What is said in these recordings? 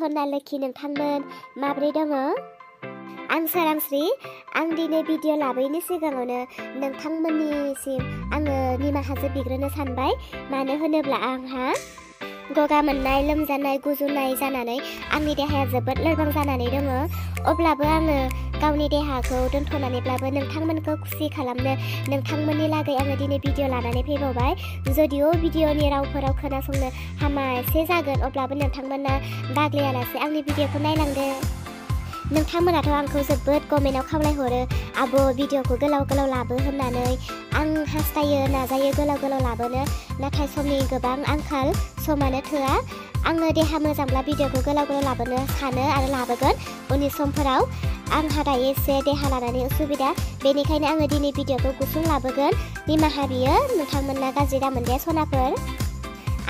खन्ना लोखि नोंथांमोन माबोरै दङ? आं सोरांस्रि आं दिनै भिडिअ लाबोयैनि सिगाङावनो नोंथांमोननिसिम आङो निमाहासो बिग्रोनो सानबाय। मानो होनोब्ला आंहा गगा मोननाय लोमजानाय गुजुनाय जानानै आंनि देहाया जोबोद लोरबां जानानै दङ। अब्लाबो आङो गावनि देहाखौ दोनथ'नानैब्लाबो नोंथांमोनखौ खुसि खालामनो नोंथांमोननि लागै आङो दिनै भिडिअ लानानै फैबावबाय। जुदिअ भिडिअनि रावफोराव खोनासंनो हामा एसे जागोन, अब्लाबो नोंथांमोना बाग्लायालासे आंनि भिडिअखौ नायलांदो। नोंथांमोनाथ' आंखौ जोबोद कमेन्टआव खावलायहरो आब' भिडिअखौ गोलाव गोलाव लाबो होननानै। आं हास्थायो नाजायो गोलाव गोलाव लाबोनो, नाथाय समनि गोबां आंखाल, समानो थोआ। आङो देहा मोजांब्ला भिडिअखौ गोलाव गोलाव लाबोनो सानो आरो लाबोगोन उननि समफोराव। आंहा दायो एसे देहा लानानै उसुबिदा, बेनिखायनो आङो दिनै भिडिअखौ गुसुं लाबोगोन। निमाहा बियो, नोंथांमोना गाज्रि दामोन सनाफोर।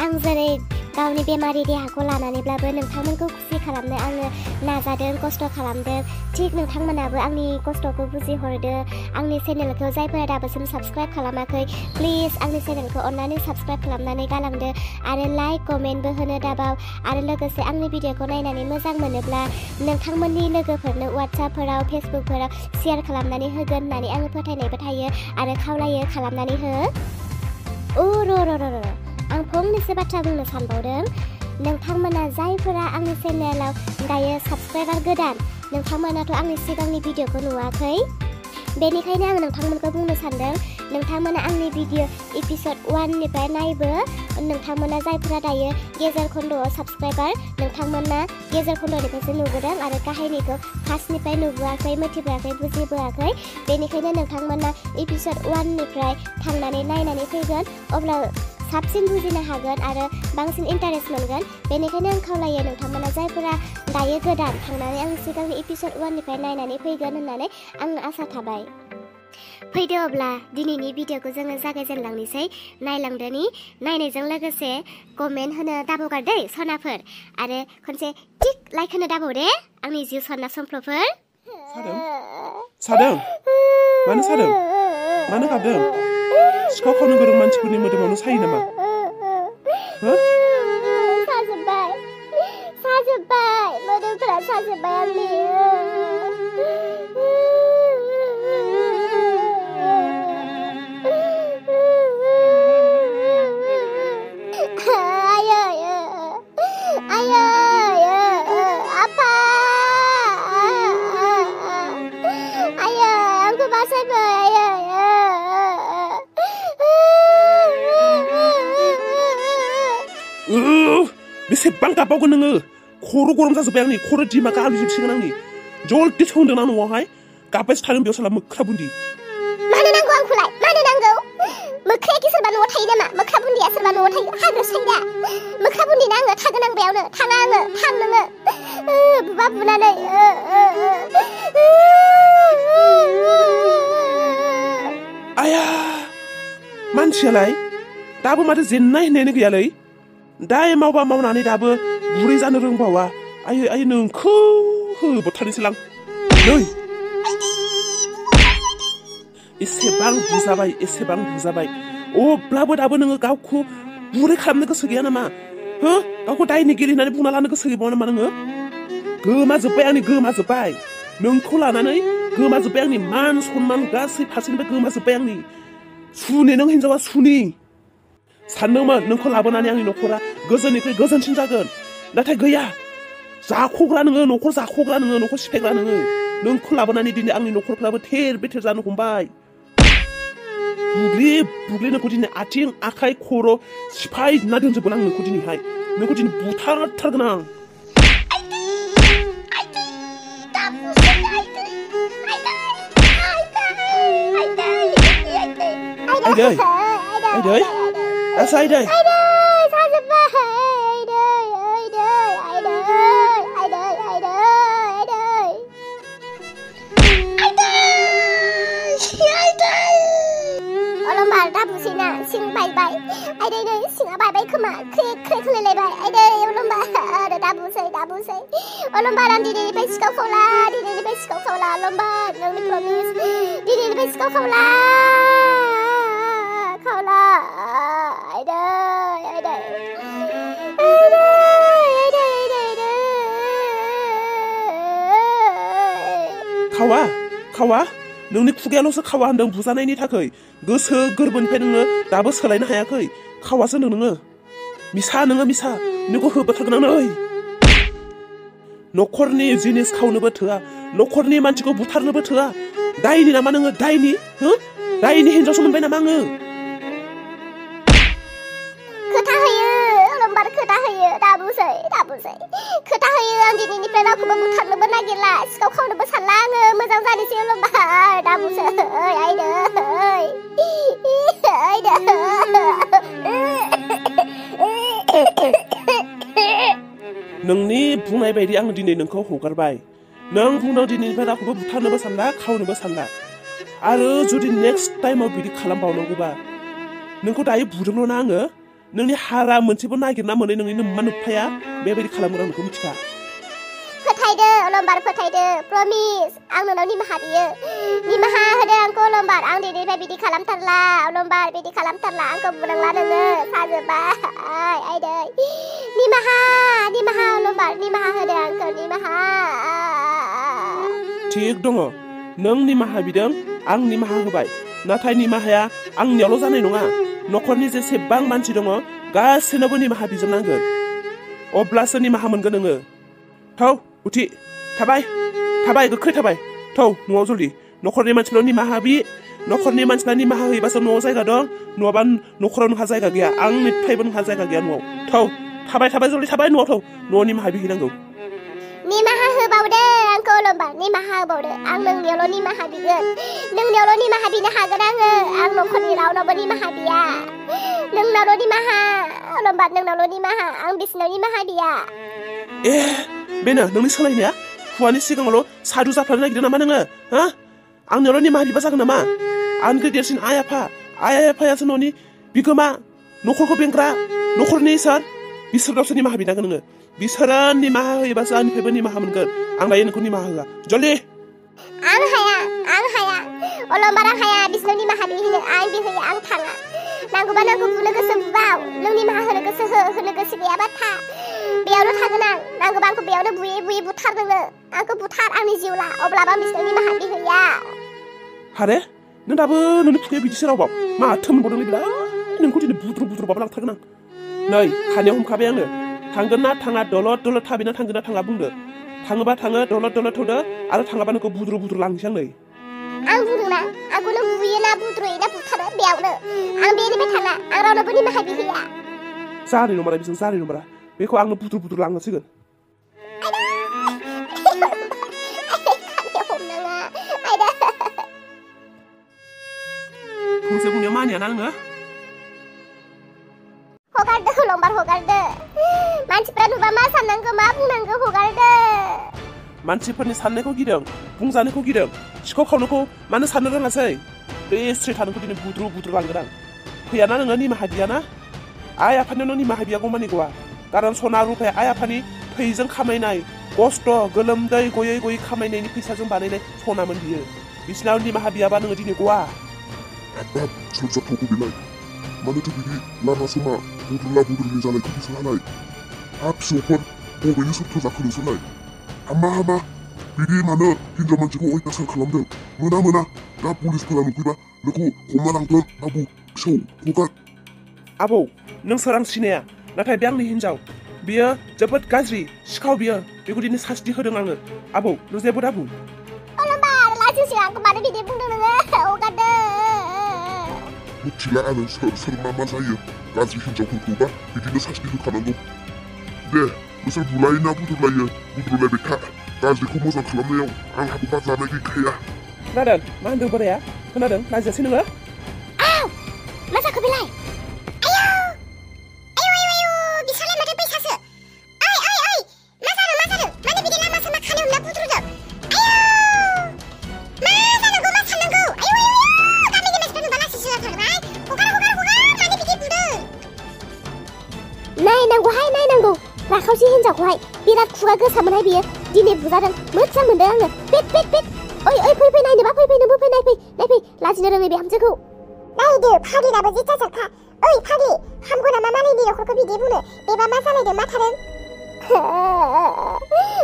आं जेरै गावनि बेमारि देहाखौ लानानैब्लाबो नोंथांमोनखौ खुसि खालामनो आङो नाजादों, खस्थ' खालामदों। थिग नोंथांमोनाबो आंनि खस्थ'खौ बुजिहरदो। आंनि चेनेलखौ जायफोरा दाबोसिम साबस्क्राइब खालामाखै, प्लिज आंनि चेनेलखौ अननानै साबस्क्राइब खालामनानै गालांदो आरो लाइक कमेन्टबो होनो दाबाव। आरो लोगोसे आंनि भिडिअखौ नायनानै मोजां मोनोब्ला नोंथांमोननि लोगोफोरनो वाट्सएपफोराव फेसबुकफोराव शेयार खालामनानै होगोन होननानै आङो फोथायनायबो थायो आरो खावलायो, खालामनानै हो। आं फंनैसो बाथ्रा बुंनो सानबावदों। नोंथांमोना जायफोरा आंनि चेनेलाव दायो साबस्क्राइबार गोदान, नोंथांमोनाथ' आंनि सिगांनि भिडिअखौ नुवाखै। बेनिखायनो आं नोंथांमोनखौ बुंनो सानदों, नोंथांमोना आंनि भिडिअ एपिसड 1निफ्राय नायबो। नोंथांमोना जायफोरा दायो गेजेर खन्द'आव साबस्क्राइबार, नोंथांमोना गेजेर खन्द'निफ्रायसो नुबोदों आरो गाहायनिखौ फार्स्टनिफ्राय नुबोआखै, मिथिबोआखै, बुजिबोआखै। बेनिखायनो नोंथांमोना एपिसड 1निफ्राय थांनानै नायनानै फैगोन, अब्ला साबसिन बुजिनो हागोन आरो बांसिन इन्टारेस्ट मोनगोन। बेनिखायनो आं खावलायो नोंथांमोना जायफोरा दायो गोदान, थांनानै आं सिगांनि एपिसड 1निफ्राय नायनानै फैगोन होननानै आं आसा थाबाय। फैदो अब्ला दिनैनि भिडिअखौ जोङो जागायजेनलांनोसै। नायलांदोनि, नायनायजों लोगोसे कमेन्ट होनो दाबावगार दै सनाफोर, आरो खनसे टिक लाइक होनो दाबाव दे आंनि जिउ सना समफ्लफोर। सादों? मानो सादों? मानो गाबदों? सिखाव खावनो गोरों मानसिफोरनि मोदोमावनो सायो नामा? साजोब्बाय मोदोमफोरा साजोब्बाय आंनि। बेसेबां गाबबावगोन नोङो? खर' गरम जाजोब्बाय आंनि, खर' दिमागा आलुजोबसिगोन आंनि। जलदि सोंदों ना न'आवहाय गाबबायसो थादों बेयाव साला मोख्रा बुन्दि। मानो नांगौ आंखौलाय? मानो नांगौ? मोख्राया कि सोरबा न'आव थायो नामा? मोख्रा बुन्दिया सोरबा न'आव थायो? हाग्रा साइदा मोख्रा बुन्दिना आङो थागोन, आं बेयावनो थाङा, आङो थां नोङो बुबा बुनानै। आया मानसियालाय दाबो माथो जेननाय होननायानो गैयालै। दाय मावबा मावनानै दाबो गुरै जानो रोंबावा। आयै नोंखौ होबोथारनोसैलां नै। एसेबां बुजाबाय, अब्लाबो दाबो नोङो गावखौ गुरै खालामनो गोसो गैया नामा? गावखौ दायनिगिरि होननानै बुंना लानो गोसो गैबावा नामा नोङो? गोमाजोब्बाय आंनि, गोमाजोब्बाय। नोंखौ लानानै गोमाजोब्बाय आंनि मान सनमान गासै फारसेनिफ्राय गोमाजोब्बाय आंनि। सुनि नों हिनजावा सुनि। सानदोंमोन नोंखौ लाबोनानै आंनि न'खरा गोजोननिख्रुइ गोजोनसिन जागोन, नाथाय गैया। जाख'ग्रा नोङो, न'खर जाख'ग्रा नोङो, न'खर सिफायग्रा नोङो। नोंखौ लाबोनानै दिनै आंनि न'खरफ्राबो थेर बेथेर जानो हमबाय। बुग्लि नोंखौ दिनै आथिं आखाइ खर' सिफायना दोनजोबगोन आं नोंखौ दिनैहाय। नोंखौ दिनै बुथारथारगोन आं। आइदै अलंबार दाबुसैना सिं बायबाय। आइदै नै सिङा बायबाय खोमा, ख्रेक ख्रेक होलायलायबाय। आइदै अलंबार दाबुसै अलंबार, आं दिनैनिफ्राय सिखाव खावला अलंबार, नोंनि प्रमिस दिनैनिफ्राय सिखाव खावला। आइदै खावा नोंनि खुगायाल'सो खावा होनदों बुजानायनि थाखाय गोसो गोरबोनिफ्राय नोङो दाबो सोलायनो हायाखै खावासो नोङो मिसा नोङो मिसा नोंखौ होबोथारगोन आं नै न'खरनि जिनिस खावनोबो थोआ न'खरनि मानसिखौ बुथारनोबो थोआ दायनि नामा नोङो दायनि दायनि हिनजावसो मोनबाय नामा आङो खोथा होयो अलंबार खोथा होयो दाबुसै खोथा होयो आं दिनैनिफ्राय रावखौबो बुथारनोबो नागिरला सिखाव खावनोबो सानला आङो मोजां जानोसै अलंबार दाबुसै आइदै नोंनि बुंनाय बायदि आं दिनै नोंखौ हगारबाय नों बुंदों दिनैनिफ्राय रावखौबो बुथारनोबो सानला खावनोबो सानला आरो जुदि नेक्स्ट टाइमाव बिदि खालामबावनांगौबा नोंखौ दायो बुदोंल' ना आङो नोंनि हारा मोनसेबो नागिरना मोनै नोंनि मा नुफाया बेबायदि खालामगोन आं नोंखौ मिथिखा फोथायदो अलंबार फोथायदो प्रमिस आं नोंनाव निमाहा बियो निमाहा होदो आंखौ अलंबार आं दिनैनिफ्राय बिदि खालामथारला अलंबार बिदि खालामथारला आंखौ बुनांला नोङो साजोब्बाय आइदै निमाहा अलंबार निमाहा होदो आंखौ निमाहा थिग दङ नों निमाहा बिदों आं निमाहा होबाय नाथाय निमाहाया आंनियावल' जानाय नङा न'खरनि जेसेबां मानसि दङ गासैनोबो निमाहा बिजोबनांगोन अब्लासो निमाहा मोनगोन नोङो थौ उथि थाबाय गोख्रै थाबाय थौ न'आव जल्दि न'खरनि मानसिफोराव निमाहा बि न'खरनि मानसिफ्रा निमाहा होयोबासो न'आव जायगा दं नङाबा न'खराव नोंहा जायगा गैया आंनिफ्रायबो नोंहा जायगा गैया न'आव थौ थाबाय जल्दि थाबाय न'आव थौ न'आव निमाहा बिहैनांगौ निमाहा होबावदो आंखौ अलंबार निमाहा होबावदो आं नोंनियावल' निमाहा बिगोन नोंनियावल' निमाहा बिनो हागोन आङो आं न'खरनि रावनावबो निमाहा बिया नोंनावल' निमाहा अलंबार नोंनावल' निमाहा आं बिसिनाव निमाहा बिया बेनो नोंनि सोलायनाया हौवानि सिगाङावल' सादु जाफ्लानो नागिरदों नामा नोङो आंनियावल' निमाहा बिबा जागोन नामा आंनिख्रुइ देरसिन आइ आफायासो न'नि बिगोमा न'खरखौ बेंग्रा न'खरनि इसोर बिसोरनावसो निमाहा बिनांगोन नोङो बिसोरो निमाहा होयोबासो आंनिफ्रायबो निमाहा मोनगोन आं दायो नोंखौ निमाहा होआ जल्दि आं हाया अलंबार आं हाया बिसोरनाव निमाहा बिहैनो आं बिहैयो आं थाङा नांगौबा नांगौ बुनो गोसो बुबाव नों निमाहा होनो गोसो होनो गोसो गैयाबा था बेयावनो थागोन आं नांगौबा आंखौ बेयावनो बुयै बुथार नोङो आंखौ बुथार आंनि जिउ ला अब्लाबो आं बिसोरनाव निमाहा बिहैया हारे नों दाबो नोंनि खुगाया बिदिसो रावबाव माथो मोनबावदोंलै बिलाय नोंखौ दिनै बुद्रुबाबो लांथारगोन आं नै खानायाव हमखाबाय आङो थांगोन ना थाङा दलद थाबैनो थांगोन ना थाङा बुंदो थाङोबा थाङो दलद थौदो आरो थाङाबा नोंखौ बुद्रु लांनोसै आं नै आं बुंदोंना आंखौ नों बुयोना बुद्रुयोना बुथारो बेयावनो आं बेनिफ्राय थाङा आं रावनोबो निमाहा बिहैया जानाय नंमारा बिजों जानाय नंमारा बेखौ आंनो बुद्रु लांनांसिगोन फंसे बुंनायाव मानियाना नोङो हगारदो अलंबार हगारदो मानसिफ्रा नुबा मा साननांगौ मा बुंनांगौ हगारदो मानसिफोरनि साननायखौ गिदों बुंजानायखौ गिदों सिखाव खावनायखौ मानो साननो रोङासै बे स्ट्रेट थानायखौ दिनै बुद्रु लांगोन आं फैयाना नोङो निमाहा बियाना आइ आफानियाव नों निमाहा बियागौ मानि गवा कारन सना रुपाया आइ आफानि थैजों खामायनाय खस्थ' गोलोमदै गयै खामायनायनि फैसाजों बानायनाय सनामोन बियो बिसिनाव निमाहा बियाबा नोङो दिनै गवा बाब सोरजाथ'खौ बेलाय मानोथो बिदि लामा सामा बुद्रुलि जानायखौ बिसोरहालाय फिसौफोर बबेनि सोरथो जाखो नोंसोरलाय हामा बिदि मानो हिनजाव मानसिखौ अयथासार खालामदों मोना दा पुलिसफोरा नुफैबा नोंखौ हमना लांगोन बाबु फिसौ हगार आबौ नों सोर आं सिनाया नाथाय बे आंनि हिनजाव बियो जोबोद गाज्रि सिखाव बियो बेखौ दिनै सास्ति होदों आङो आबौ नों जेबो दा बुं अलंबार लाजिसै आंखौ मानो बिदि बुंदों नोङो हगारदो मिथिला आरो सोर मा जायो गाज्रि हिनजावफोरखौबा बिदिनो सास्ति होखानांगौ दे नोंसोर बुलायोना बुद्रुलायबाय था गाज्रिखौ मोजां खालामनायाव आंहाबो बाजानाय गैखाया खोनादों मा होनदों बोराया खोनादों लाजियासै नोङो मा जाखो बेलाय आयौ बिसालाय माथो फैसासो ओइ मा जादों मानो बिदि लामा सामा खानायाव हमना बुद्रुदों मा जानांगौ मा साननांगौ गामिनि मानसिफ्रा नुबा लासिसो जाथारबाय हगार मानो बिदि बुदों नायनांगौ राखावसि हिनजावखौहाय बिराद खुगा गोसामोनहाय बियो दिनै बुजादों मोजां मोनदों आङो पेट ओइ फै नायनोबा फै नायफै लाजिनो रोङै बिहामजोखौ नायदो फाग्लिनाबो जिथासारखा ओइ फाग्लि हामगौ नामा मालायनि न'खरखौ बिदि बुंनो बेबा मा जालायदों मा थादों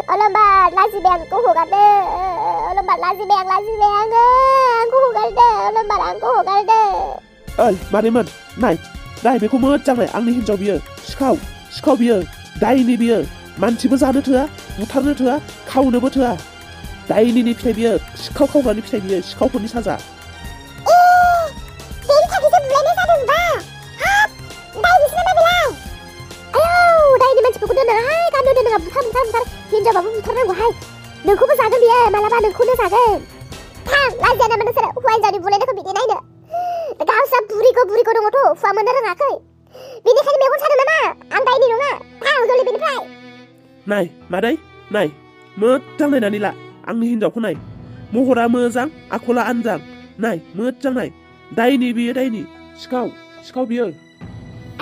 Olambat Lazibeng aku hugade. Olambat Lazibeng aku hugade. Olambat aku hugade. मानैमोन नाय नाय बेखौ मोजाङै आंनि हिन्जाव बियो सिखाव बियो दायनि बियो मानसिबो जानो थोआ बुथारनो थोआ खावनोबो थोआ दायनिनि फिथाइ बियो सिखाव खावग्रानि फिथाइ बियो सिखावफोरनि साजा बेनि थाखायसो बुलायनाय जादोंबा हाब दायनिसो नामा बेलाय आयौ दायनि मानसिफोरखौ दोनोहाय गाननो दोनोहा बुथार हिन्जावबाबो बुथारनांगौहाय नोंखौबो जागोन बियो मालाबा नोंखौनो जागोन थां लाजिया नामा नोंसोरो हौवा हिन्जावनि बुलायनायखौ बिदि नायनो गावसा बुरिखौ दङथ' हुवा मोननो रोङाखै बेनिखायनो मेगन सादों नामा आं दायनि नङा थां जलि बेनिफ्राय नाय मादै नाय मोजां नायनानै ला आंनि हिन्जावखौ नाय महरा मोजां आखला आनजां नाय मोजां नाय दायनि बियो दायनि सिखाव बियो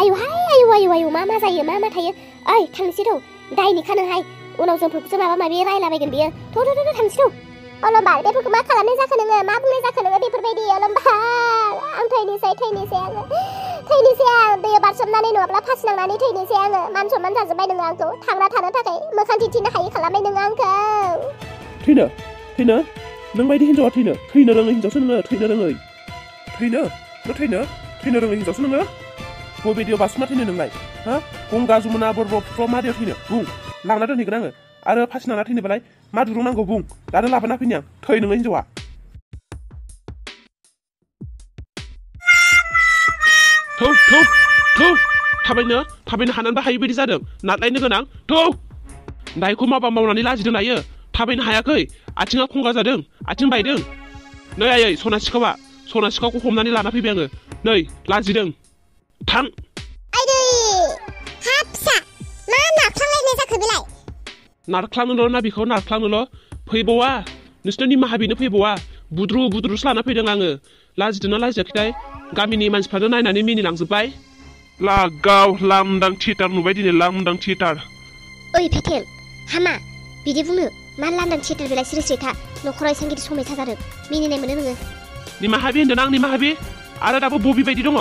आयौ मा जायो मा थायो ओइ थांसै थौ दायनिखा नोहाय उनाव जोंफोरखौसो माबा माबि रायलाबायगोन बियो थ' थांसै थौ अलम्बार बेफोरखौ मा खालामनाय जाखो नोङो मा बुंनाय जाखो नोङो बेफोरबायदि अलम्बार आं थैनोसै आं दैयाव बारसोमनानै नङाब्ला फासि नांनानै थैनोसै आङो मान सनमान जाजोब्बाय नोङो आंखौ थांना थानो थाखाय मोखां दिन्थिनो हायि खालामबाय नोङो आंखौ थैनो नों बायदि हिन्जावा थैनो रोङै हिन्जावसो नोङो थैनो रोङै थैनो रोङै हिन्जावसो नोङो बबेदियाव बारसोमना थैनो नोंलाय हा गंगा जमुना बरब'फ्र मादियाव थैनो बुं लांना दोनहैगोन आङो आरो फासि नांना थैनोबालाय मा दुरुं नांगौ बुं दानो लाबोना फैनि आं थै नोङो हिन्जावा थौ थाबायनो हानानैबो हायै बायदि जादों नारलायनो गोनां थौ दायखौ मावनानै लाजिदों दायो थाबायनो हायाखै आथिङा खंगा जादों आथिं बायदों नै आयै सना सिखावखौ हमनानै लाना फैबाय आङो नै लाजिदों थां आइदै हाब फिसा मा नारख्लांलायनाय जाखो बेलाय नारख्लांनोल' ना बिखौ नारख्लांनोल' फैबावा नोंसोरनि निमाहा बिनो फैबावा बुद्रुसो लाना फैदों आङो लाजिदोंना लाजियाखैथाय गामिनि मानसिफ्रानो नायनानै मिनिलांजोब्बाय लागाव लांदां थियेटार नुबाय दिनै लांदां थियेटार ओइ फेथें हामा बिदि बुंनो मा लांदां थियेटार बेलाय सिरि था न'खराव एसां गिदिर समायसा जादों मिनिनाय मोनो नोङो निमाहा बि होनदों आं निमाहा बि आरो दाबो बबि बायदि दङ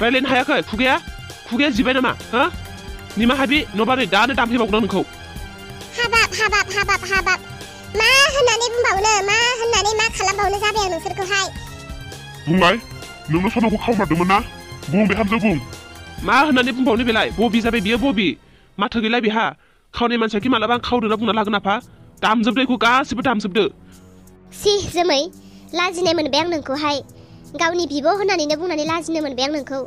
रायलायनो हायाखै खुगाया जिबाय नामा हा निमाहा बि नबारै दानो दामफैबावगोन नोंखौ हाबाब मा होननानै बुंबावनो मा होननानै मा खालामबावनो जाबाय आं नोंसोरखौहाय बुंलाय नोंनो सनाखौ खावमारदोंमोन ना बुं बिहामजो बुं मा होननानै बुंबावनो बेलाय बबि जाबाय बियो बबि माथो गैला बेहा खावनाय मानसिया मालाबा आं खावदोंना बुंना लागोन आफा दामजोबदो बेखौ गासिबो दामजोबदो सि जोमै लाजिनाय मोनबाय आं नोंखौहाय गावनि बिब' होननानैनो बुंनानै लाजिनो मोनबाय आं नोंखौ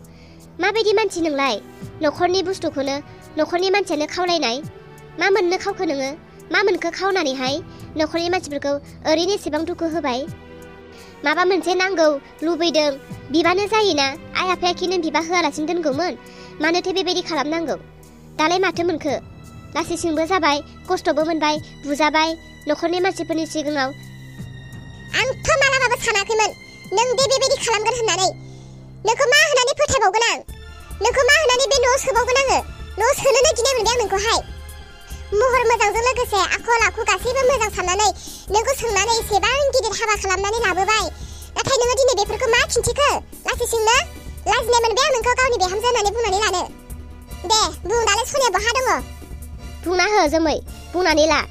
माबायदि मानसि नोंलाय न'खरनि बुस्थुखौनो न'खरनि मानसियानो खावलायनाय मा मोननो खावखो नोङो मा मोनखो खावनानैहाय न'खरनि मानसिफोरखौ ओरैनो एसेबां दुखु होबाय माबा मोनसे नांगौ लुबैदों बिबानो जायोना आइ आफाया खिनो बिबा होआलासिनो दोनगौमोन मानोथो बेबायदि खालामनांगौ दालाय माथो मोनखो लासिंसिंबो जाबाय खस्थ'बो मोनबाय बुजाबाय न'खरनि मानसिफोरनि सिगाङाव आंथ' मालाबाबो सानाखैमोन नों बेबायदि खालामगोन होननानै नोंखौ मा होननानै फोथायबावगोन आं नोंखौ मा होननानै बे न'आव सोबावगोन आङो न'आव सोनोनो गिनाय मोनबाय आं नोंखौहाय महर मोजांजों लोगोसे आखल आखु गासैबो मोजां साननानै नोंखौ सोंनानै एसेबां गिदिर हाबा खालामनानै लाबोबाय नाथाय नोङो दिनै बेफोरखौ मा खिन्थिखो लासिंसिंनो लाजिनाय मोनबाय आं नोंखौ गावनि बिहामजो होननानै बुंनानै लानो दे बुं दालाय सनाया बहा दङ बुंना हो जोमै बुंनानै ला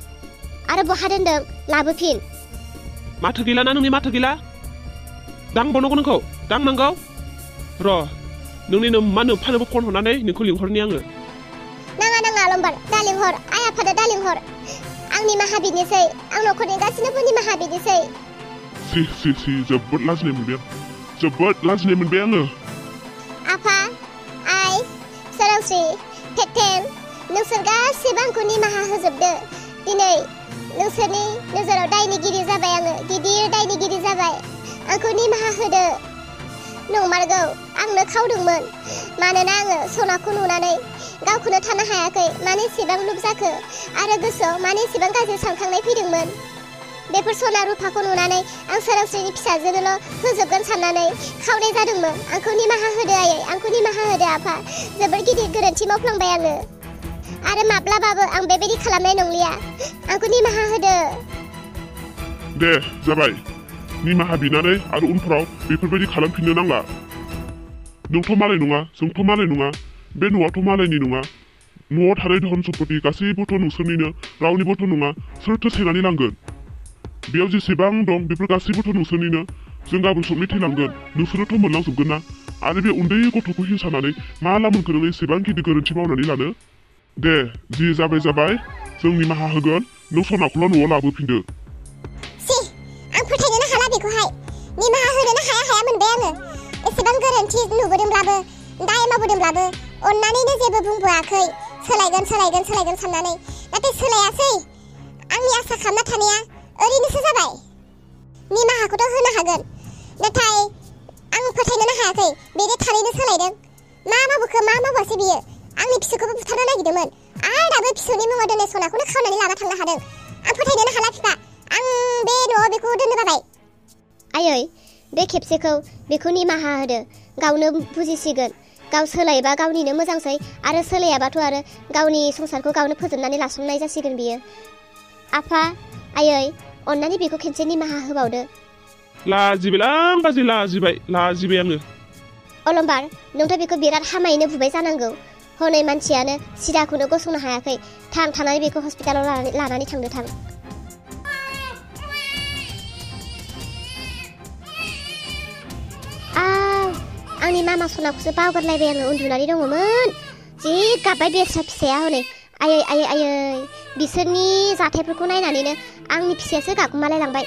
आरो बहा दोनदों लाबोफिन माथो गैला ना नोंनि माथो गैला दांबावनांगौ नोंखौ दांनांगौ र' नोंनिनो मा होनो फानोबो फन हरनानै नोंखौ लिंहरनि आङो नाङा लम्बार दा लिंहर आइ आफादा दा लिंहर आं निमाहा बिनोसै आं न'खरनि गासिनोबो निमाहा बिनोसै सि जोबोद लाजिनाय मोनबाय आङो आफा आइ सोरांस्रि फेथें नोंसोर गासिबो आंखौ निमाहा होजोबदो दिनै नोंसोरनि नोजोराव दायनिगिरि जाबाय आङो गिदिर दायनिगिरि जाबाय आंखौ निमाहा होदो नंमारगौ आंनो खावदोंमोन मानोना आङो सनाखौ नुनानै गावखौनो थानो हायाखै मानो एसेबां लुब जाखो आरो गोसोआव मानो एसेबां गाज्रि सानखांनाय फैदोंमोन बेफोर सना रुफाखौ नुनानै आं सोरांस्रिनि फिसाजोनोल' होजोबगोन साननानै खावनाय जादोंमोन आंखौ निमाहा होदो आयै आंखौ निमाहा होदो आफा जोबोर गिदिर गोरोन्थि मावफ्लांबाय आङो आरो माब्लाबाबो आं बेबायदि खालामनाय नंलिया आंखौ निमाहा होदो दे जाबाय निमाहा बिनानै आरो उनफोराव बेफोरबायदि खालामफिननो नांला नोंथ' मालाय नङा जोंथ' मालाय नङा बे न'आथ' मालायनि नङा न'आव थानाय धन सम्पति गासैबोथ' नोंसोरनिनो रावनिबोथ' नङा सोरथो सेनानै लांगोन बेयाव जेसेबां दं बेफोर गासैबोथ' नोंसोरनिनो जों गाबोन सबनि थैलांगोन नोंसोरोथ' मोनलांजोबगोन ना आरो बे उन्दै गथ'खौ हिंसानानै मा लामोनखौ नों एसेबां गिदिर गोरोन्थि मावनानै लानो दे जि जाबाय जों निमाहा होगोन नों सनाखौल' न'आव लाबोफिनदो सि आं फोथायनोनो हाला बेखौहाय निमाहा होनोनो हाया मोनबाय आङो एसेबां गोरोन्थि नुबोदोंब्लाबो दाय मावबोदोंब्लाबो अननानैनो जेबो बुंबोआखै सोलायगोन साननानै नाथाय सोलायासै आंनि आसा खालामना थानाया ओरैनोसो जाबाय निमाहाखौथ' होनो हागोन नाथाय आं फोथायनोनो हायाखै बेनि थारैनो सोलायदों मा मावासै बियो आंनि फिसौखौबो बुथारनो नागिरदोंमोन आरो दाबो फिसौनि मुङाव दोननाय सनाखौनो खावनानै लाना थांनो हादों आं फोथायनोनो हाला बिफा आं बे न'आव बेखौ दोननो बाबाय आयै बे खेबसेखौ बेखौ निमाहा होदो गावनो बुजिसिगोन गाव सोलायबा गावनिनो मोजांसै आरो सोलायाबाथ' आरो गावनि संसारखौ गावनो फोजोबनानै लासंनाय जासिगोन बियो आफा आयै अननानै बेखौ खेनसे निमाहा होबावदो लाजिबायलां बाजै लाजिबाय आङो अलंबार नोंथ' बेखौ बिराद हामायैनो बुबाय जानांगौ हनै मानसियानो सिदाखौनो गसंनो हायाखै थांनानै बेखौ हस्पिटालाव लानानै थांदो थां आंनि मामा सनाखौसो बावगारलायबाय आङो उन्दुनानै दङमोन जि गाबबाय बेस्रा फिसाया हनै आयै बिसोरनि जाथायफोरखौ नायनानैनो आंनि फिसायासो गाबगोमालायलांबाय